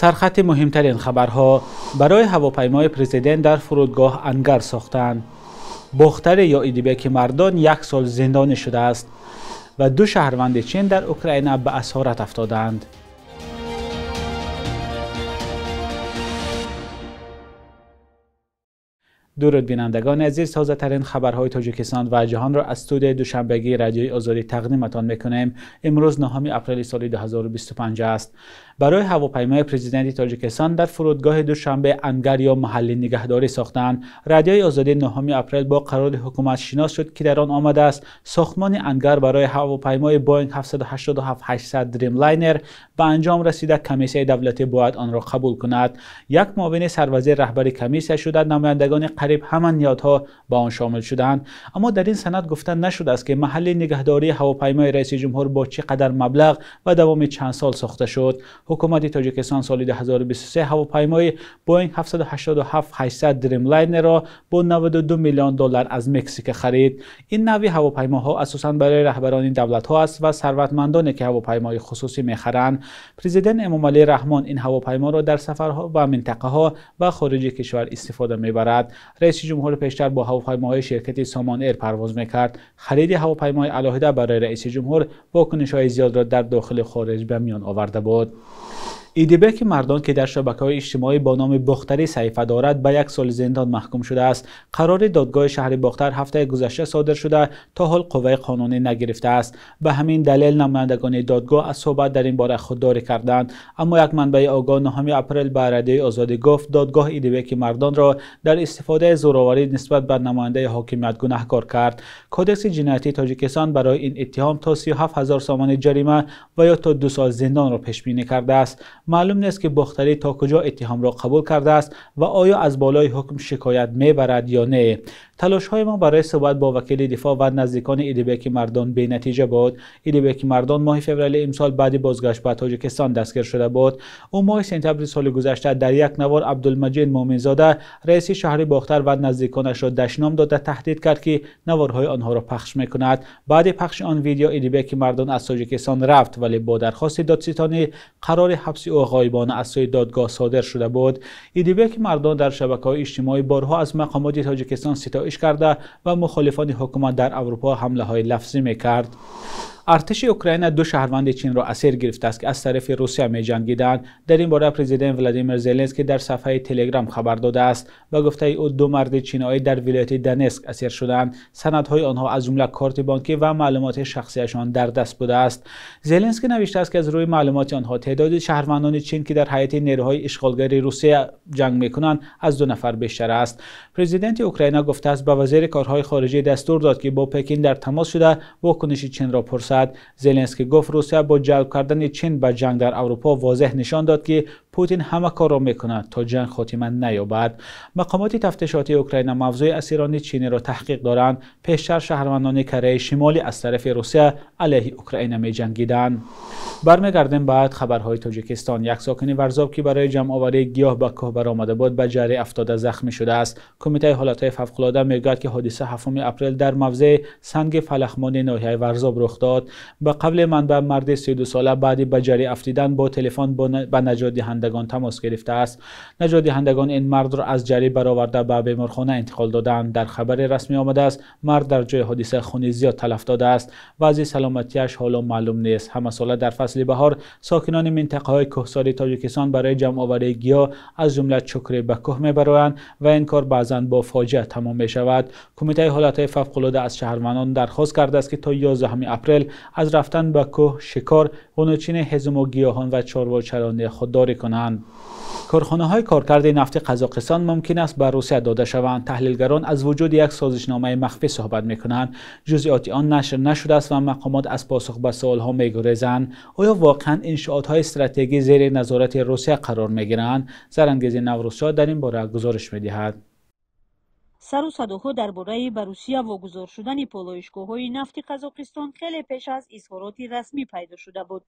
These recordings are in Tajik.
Сархати муҳимтарин хабарҳо. Барои ҳавопаймои президент дар фурудгоҳ ангар сохтанд. Бохтаре ё Идибеки Мардон 1 сол зиндонӣ шудааст ва 2 шаҳрванди Чин дар Украина ба асорат афтодаанд. Дуруд бинандагони азиз, тозатарин хабарҳои Тоҷикистон ва ҷаҳонро аз студияи душанбегии Радиои Озодӣ тақдиматон мекунем. Имрӯз 9 апрели соли 2025 аст. Барои ҳавопаймои президенти Тоҷикистон дар фурудгоҳи Душанбе ангар ё маҳалли нигаҳдорӣ сохтанд. Радиои Озодӣ 9 апрел бо қарори ҳукумат шинос шуд, ки дар он омадааст сохтмони ангар барои ҳавопаймои Boeing 787-800 Dreamliner ба анҷом расида, комиссияи давлатӣ бояд онро қабул кунад. Як муовини сарвазир раҳбари комиссия шуда, намояндагони қариб ҳама ниҳодҳо ба он шомил шуданд. Аммо дар ин санад гуфта нашудааст, ки маҳалли нигаҳдории ҳавопаймои раиси ҷумҳур бо чӣ қадар маблағ ва давоми чанд сол сохта шуд. Ҳукумати Тоҷикистон соли 2023 ҳавопаймои Boeing 787-800 Dreamliner-ро бо 92 миллион доллар аз Мексика харид. Ин навъи ҳавопаймоҳо асосан барои раҳбарони давлатҳо аст ва сарватмандоне, ки ҳавопаймои хусусӣ мехаранд. Президент Эмомалӣ Раҳмон ин ҳавопайморо дар сафарҳо ба минтақаҳо ва хориҷи кишвар истифода мебарад. Раиси ҷумҳур пештар бо ҳавопаймоҳои ширкати Сомон Эйр парвоз мекард. Хариди ҳавопаймои алоҳида барои раиси ҷумҳур вокунишҳои зиёдро дар дохили хориҷ ба миён оварда буд. Идибеки Мардон, ки дар шабакаҳои иҷтимоӣ бо номи Бохтарӣ саҳифа дорад, ба 1 сол зиндон маҳкум шудааст. Қарори додгоҳи шаҳри Бохтар ҳафтаи гузашта содир шуда, то ҳол қувваи қонунӣ нагирифтааст. Ба ҳамин далел намояндагони додгоҳ аз суҳбат дар ин бора худдорӣ карданд. Аммо як манбаи огоҳ 9 апрел ба Радиои Озодӣ гуфт, додгоҳ Идибеки Мардонро дар истифодаи зӯроварӣ нисбат ба намояндаи ҳокимият гунаҳкор кард. Кодекси ҷиноятии Тоҷикистон барои ин иттиҳом то 37 ҳазор сомонӣ ҷарима ва ё то 2 сол зиндонро пешбинӣ кардааст. Маълум нест, ки Бохтарӣ то куҷо иттиҳомро қабул кардааст ва оё аз болои ҳукм шикоят мебарад ё не. Талошҳои мо барои суҳбат бо вакили дифоъ ва наздикони Идибеки Мардон бенатиҷа буд. Идибеки Мардон моҳи феврали имсол баъди бозгашт ба Тоҷикистон дастгир шуда буд. Ӯ моҳи сентябри соли гузашта дар як навор Абдулмаҷид Муъминзода, раиси шаҳри Бохтар ва наздиконашро дашном дода таҳдид кард, ки наворҳои онҳоро пахш мекунад. Баъди пахши он видео Идибеки Мардон аз Тоҷикистон рафт, вале бо дархости додситонӣ қарори ҳабси ӯ ғоибона аз сӯи додгоҳ содир шуда буд. Идибеки Мардон дар шабакаҳои иҷтимоӣ борҳо аз мақомоти Тоҷикистон ситоиш карда ва мухолифони ҳукумат дар Аврупо ҳамлаҳои лафзӣ мекард. Артиши Украина 2 шаҳрванди Чинро асир гирифтааст, ки аз тарафи Русия меҷангиданд. Дар ин бора президент Владимир Зеленский дар сафҳаи Телеграм хабар додааст. Ба гуфтаи ӯ 2 марди чиноӣ дар вилояти Донецк асир шуданд. Санадҳои онҳо аз ҷумла корти бонкӣ ва маълумоти шахсиашон дар даст будааст. Зеленский навиштааст, ки аз рӯи маълумоти онҳо теъдоди шаҳрвандони Чин, ки дар ҳайати нерӯҳои ишғолгари Русия ҷанг мекунанд, аз 2 нафар бештар аст. Президенти Украина гуфтааст, ба вазири корҳои хориҷӣ дастур дод, ки бо Пекин дар тамос шуда вокуниши Чинро пурсад. Зеленский гуфт, Русия бо ҷалб кардани Чин ба ҷанг дар Аврупо возеҳ нишон дод, ки Путин ҳама корро мекунад то ҷанг хотима наёбад. Мақомоти тафтишотии Украина мавзӯи асирони чиниро таҳқиқ доранд. Пештар шаҳрвандони Кореяи Шимолӣ аз тарафи Русия алайҳи Украина меҷангиданд. Бармегардем ба хабарҳои Тоҷикистон. Як сокини Варзоб, ки барои ҷамъоварии гиёҳ ба кӯҳ баромада буд, ба ҷарӣ афтода захмӣ шудааст. Кумитаи ҳолатҳои фавқулода мегӯяд, ки ҳодиса 7 апрел дар мавзеи Санги Фалахмони ноҳияи Варзоб рух дод. Ба қавли манбаъ, марди 32 сола баъди ба ҷарӣ афтидан бо телефон ба наҷотдиҳандагон тамос гирифтааст. Наҷотдиҳандагон ин мардро аз ҷарӣ бароварда ба беморхона интиқол доданд. Дар хабари расмӣ омадааст, мард дар ҷои ҳодиса хуни зиёд талаф додааст. Вазъи саломатиаш ҳоло маълум нест. Ҳамасола дар фасли баҳор сокинони минтақаҳои кӯҳсори Тоҷикистон барои ҷамъоварии гиёҳ аз ҷумла чукрӣ ба кӯҳ мебароянд ва ин кор баъзан бо фоҷиа тамом мешавад. Кумитаи ҳолатҳои фавқулода аз шаҳрвандон дархост кардааст, ки то 11 апрел аз рафтан ба кӯҳ, шикор, ғунучини ҳезуму гиёҳон ва чорвочаронӣ худдорӣ кунанд. Корхонаҳои коркарди нафти Қазоқистон мумкин аст ба Русия дода шаванд. Таҳлилгарон аз вуҷуди як созишномаи махфӣ суҳбат мекунанд. Ҷузъиёти он нашр нашудааст ва мақомот аз посух ба суолҳо мегурезанд. Оё воқеан иншоотҳои стратегӣ зери назорати Русия қарор мегиранд? Зарангези Наврӯзшоҳ дар ин бора гузориш медиҳад. Сару садоҳо дар бораи ба Русия вогузор шудани полоишгоҳҳои нафти Қазоқистон хеле пеш аз изҳороти расмӣ пайдо шуда буд.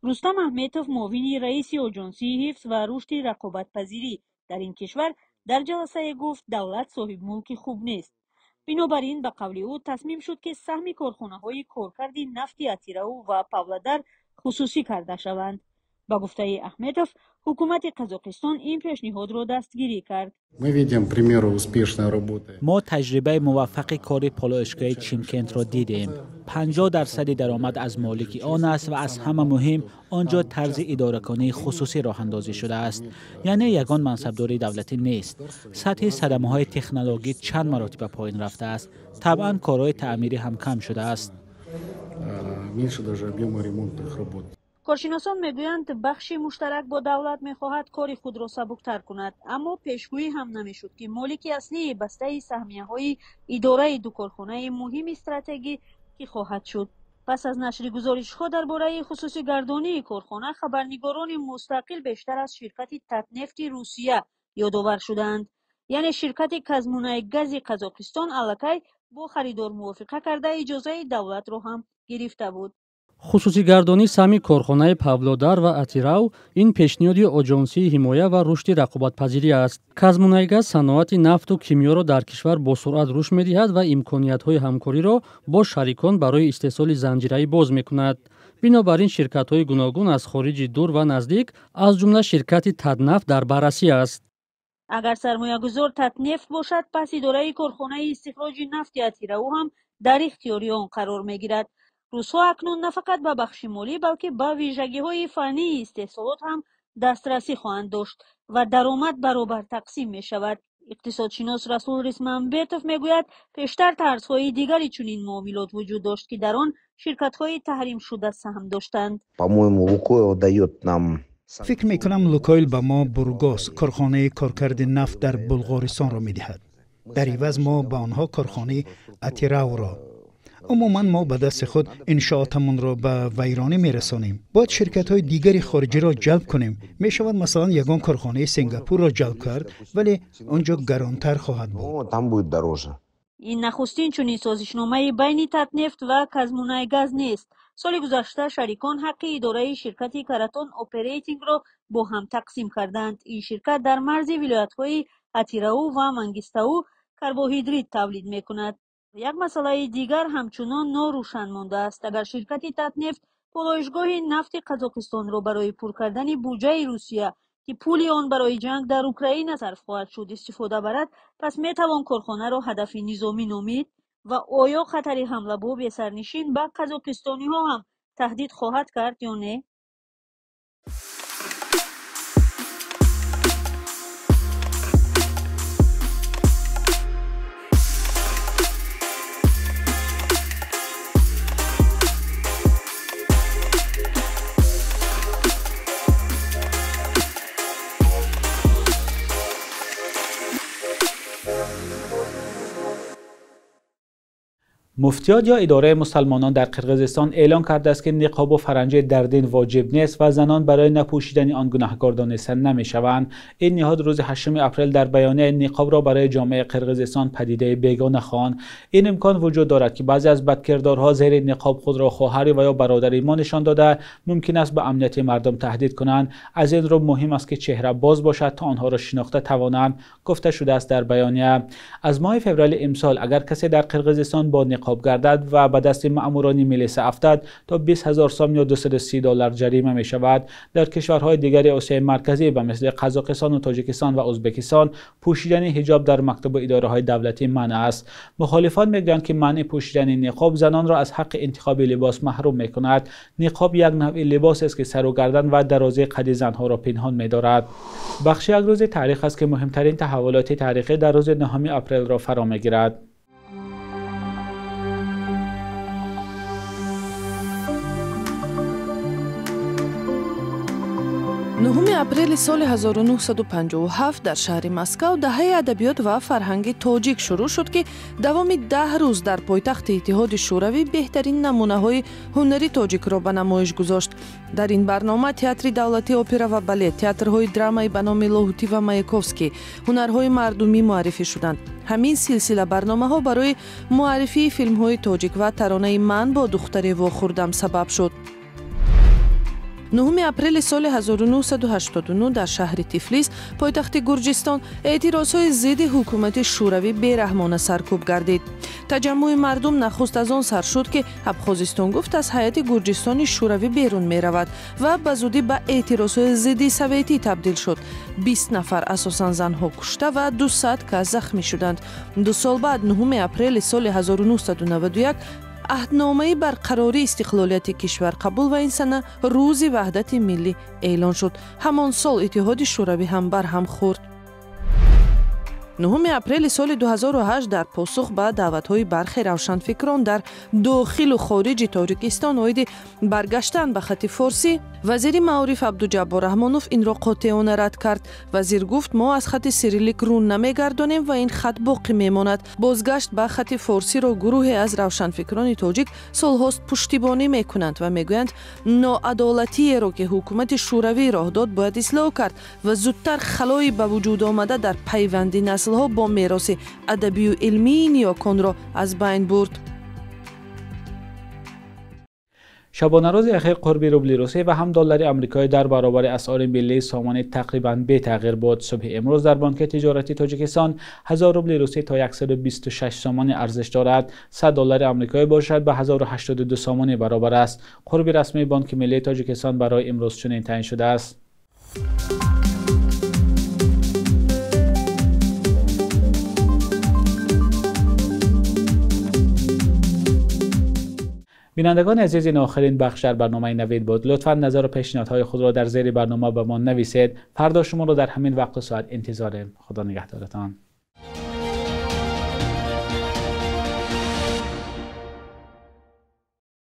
Рустам Аҳметов, муовини раиси Оҷонсии ҳифз ва рушди рақобатпазирӣ дар ин кишвар, дар ҷаласае гуфт, давлат соҳибмулки хуб нест. Бинобар ин, ба қавли ӯ, тасмим шуд, ки саҳми корхонаҳои коркарди нафти Атирау ва Павлодар хусусӣ карда шаванд. Ба гуфтаи Аҳметов, ҳукумати Қазоқистон ин пешниҳодро дастгирӣ кард. Мо таҷрибаи муваффақи кори полоишгоҳи Чимкентро дидем. 50% даромад аз молики он аст ва аз ҳама муҳим он ҷо тарзи идоракунии хусусӣ роҳандозӣ шудааст. Яъне ягон мансабдори давлатӣ нест. Сатҳи садамаҳои технологӣ чанд маротиба поин рафтааст. Табъан корҳои таъмирӣ ҳам кам шудааст. Коршиносон мегӯянд, бахши муштарак бо давлат мехоҳад кори худро сабуктар кунад, аммо пешгӯӣ ҳам намешуд, ки молики аслии бастаи саҳмияҳои идораи ду корхонаи муҳими стратегӣ кӣ хоҳад шуд. Пас аз нашри гузоришҳо дар бораи хусусигардонии корхона, хабарнигорони мустақил бештар аз ширкати Татнефти Русия ёдовар шудаанд. Яъне ширкати Казмунайгази Қазоқистон аллакай бо харидор мувофиқа карда иҷозаи давлатро ҳам гирифта буд. Хусусигардонии саҳми корхонаи Павлодар ва Атирау ин пешниҳоди Оҷонсии ҳимоя ва рушди рақобатпазирӣ аст. Казмунайгаз саноати нафту кимиёро дар кишвар бо суръат рушд медиҳад ва имкониятҳои ҳамкориро бо шарикон барои истеҳсоли занҷираӣ боз мекунад. Бинобар ин ширкатҳои гуногун аз хориҷи дур ва наздик, аз ҷумла ширкати Татнафт дар баррасӣ аст. Агар сармоягузор Татнефт бошад, пас идораи корхонаи истихроҷи нафти Атирау ҳам дар ихтиёри он қарор мегирад. Русҳо акнун на фақат ба бахши молӣ, балки ба вижагиҳои фаннии истеҳсолот ҳам дастрасӣ хоҳанд дошт ва даромад баробар тақсим мешавад. Иқтисодшинос Расул Рисмамбетов мегӯяд, пештар тарзҳои дигари чунин муомилот вуҷуд дошт, ки дар он ширкатҳои таҳримшуда саҳм доштанд. По-моему, Лукойл даёт нам. Фикр мекунам, Лукойл ба мо Бургос, корхонаи коркарди нафт дар Булғористонро медиҳад. Дар иваз мо ба онҳо корхонаи Атирауро. Умуман мо ба дасти худ иншоотамонро ба вайронӣ мерасонем. Бояд ширкатҳои дигари хориҷиро ҷалб кунем. Мешавад масалан ягон корхонаи Сингапурро ҷалб кард, вале он ҷо гаронтар хоҳад буд. Там будет дороже. Ин нахустин чунин созишномаи байни Татнефт ва Казмунайгаз нест. Соли гузашта шарикон ҳаққи идораи ширкати Каратон Оперейтингро бо ҳам тақсим карданд. Ин ширкат дар марзи вилоятҳои Атирау ва Мангистау карбоҳидрид тавлид мекунад. Як масъалаи дигар ҳамчунон норӯшан мондааст. Агар ширкати Татнефт полоишгоҳи нафти Қазоқистонро барои пур кардани буҷаи Русия, ки пули он барои ҷанг дар Украина сарф хоҳад шуд, истифода барад, пас метавон корхонаро ҳадафи низомӣ номид ва оё хатари ҳамла бо бесарнишин ба қазоқистониҳо ҳам таҳдид хоҳад кард ё не? Муфтиёт ё идораи мусалмонон дар Қирғизистон эълон кардааст, ки ниқобу фаранҷӣ дар дин воҷиб нест ва занон барои напӯшидани он гунаҳкор дониста намешаванд. Ин ниҳод рӯзи 8 апрел дар баёнияи ниқобро барои ҷомеаи Қирғизистон падидаи бегона хонд. Ин имкон вуҷуд дорад, ки баъзе аз бадкирдорҳо зери ниқоб худро хоҳари ва ё бародари мо нишон дода, мумкин аст ба амнияти мардум таҳдид кунанд. Аз ин рӯ муҳим аст, ки чеҳра боз бошад, то онҳоро шинохта тавонанд, гуфта шудааст дар баёния. Аз моҳи феврали имсол агар касе дар Қирғизистон бо ниқоб гардад ва ба дасти маъмурони милиса афтад, то 20 ҳазор сом ё 230 доллар ҷарима мешавад. Дар кишварҳои дигари Осиёи Марказӣ ба мисли Қазоқистон ва Тоҷикистон ва Ӯзбекистон пӯшидани ҳиҷоб дар мактабу идораҳои давлатӣ манъ аст. Мухолифон мегӯянд, ки манъи пӯшидани ниқоб занонро аз ҳаққи интихоби либос маҳрум мекунад. Ниқоб як навъи либос аст, ки сару гардан ва дарозии қади занҳоро пинҳон медорад. Бахши як рӯзи таърих аст, ки муҳимтарин таҳаввулоти таърихӣ дар рӯзи 9 апрелро фаро мегирад. 9 апрели соли 1957 дар шаҳри Москав даҳаи адабиёт ва фарҳанги тоҷик шурӯъ шуд, ки давоми 10 рӯз дар пойтахти Иттиҳоди Шӯравӣ беҳтарин намунаҳои ҳунари тоҷикро ба намоиш гузошт. Дар ин барнома театри давлатии опера ва балет, театрҳои драмаи ба номи Лоҳутӣ ва Маяковский, ҳунарҳои мардумӣ муаррифӣ шуданд. Ҳамин силсила барномаҳо барои муаррифии филмҳои тоҷик ва таронаи «Ман бо духтаре вохӯрдам» сабаб шуд. 9 апрели соли 1989 дар шаҳри Тифлис, пойтахти Гурҷистон, эътирозҳои зидди ҳукумати Шӯравӣ бераҳмона саркӯб гардид. Таҷаммуи мардум нахуст аз он сар шуд, ки Абхозистон гуфт аз ҳайати Гурҷистони Шӯравӣ берун меравад ва ба зудӣ ба эътирозҳои зидди советӣ табдил шуд. 20 нафар, асосан занҳо, кушта ва 200 кас захмӣ шуданд. 2 сол баъд, 9 апрели соли 1991, аҳдномаи барқарории истиқлолияти кишвар қабул ва ин сана рӯзи ваҳдати миллӣ эълон шуд. Ҳамон сол Иттиҳоди Шӯравӣ ҳам барҳам хӯрд. 9 апрели соли 2008 дар посух ба даъватҳои бархе равшанфикрон дар дохилу хориҷи Тоҷикистон оиди баргаштан ба хати форсӣ, вазири маориф Абдуҷаббор Раҳмонов инро қотеона рад кард. Вазир гуфт, мо аз хати сирилик рӯ намегардонем ва ин хат боқӣ мемонад. Бозгашт ба хати форсиро гурӯҳе аз равшанфикрони тоҷик солҳост пуштибонӣ мекунанд ва мегӯянд, ноадолатиеро, ки ҳукумати Шӯравӣ роҳ дод, бояд ислоҳ кард ва зудтар халои ба вуҷуд омада дар пайванди наслҳо бо мероси адабию илмии ниёконро аз байн бурд. Шабонарӯзи ахир қурби рубли русия ва ҳам доллари амрикоӣ дар баробари асъори миллии сомонӣ тақрибан бетағйир буд. Субҳи имрӯз дар Бонки тиҷоратии Тоҷикистон 1000 рубли русия то 126 сомонӣ арзиш дорад. 100 доллари амрикоӣ бошад ба 1082 сомонӣ баробар аст. Қурби расмии Бонки миллии Тоҷикистон барои имрӯз чунин таъин шудааст. Бинандагони азиз, ин охирин бахш дар барномаи Навид буд. Лутфан назар ва пешниҳодҳои худро дар зери барнома ба мо нависед. Фардо шуморо дар ҳамин вақту соат интизорем. Худо нигаҳдоратон.